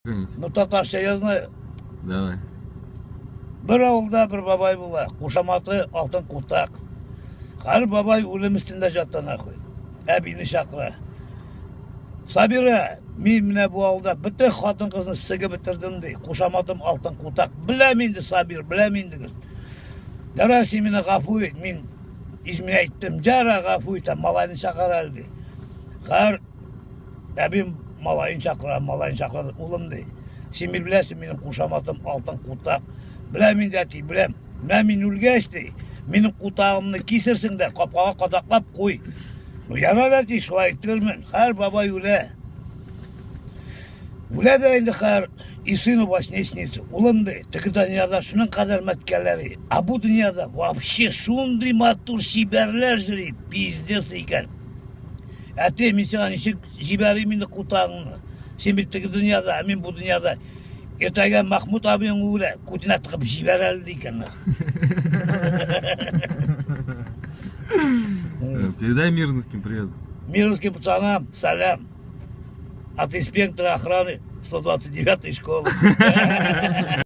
Ну, татарча я знаю. Давай. Бер авылда бер бабай була, кушаматы Алтын Кутак. Хәр бабай үлем өстендә ята нахуй. Әбине чакыра. Сабира, мин менә бу авылда бөтен хатын-кызны сигеп бетердем ди. Кушаматым Алтын Кутак. Беләм инде, Сабир, беләм инде. Ярар, син мине гафу ит, мин измин әйттем. Жара гафу ит, малайны чакыр әле ди. Хәр Әбим малаен чакыра, малаен чакыра, улым ди. Син бит беләсең, минем кушаматым Алтын Кутак. Беләм инде, әти, беләм. Менә мин үлгәч ди, минем кутагымны кисерсең дә, капкага кадаклап куй. Ну, ярар, әти, шулай итермен. Хәр бабай үлә. Үлә дә инде хәр, и сыну во сне снится. Улым ди, теге дөньяда шуның кадәр мәткәләре, а бу дөньяда вообще шундый матур чибәрләр йөри, пиздец икән. Әти, мин сиңа ничек җибәрим инде кутагыңны? Син бит теге дөньяда, ә мин бу дөньяда. Иртәгә Махмуд абыең үлә, күтенә тыгып җибәр әле ди икән. Передай мирновским привет. Мирновским пацанам салям. От инспектора охраны 129-й школы.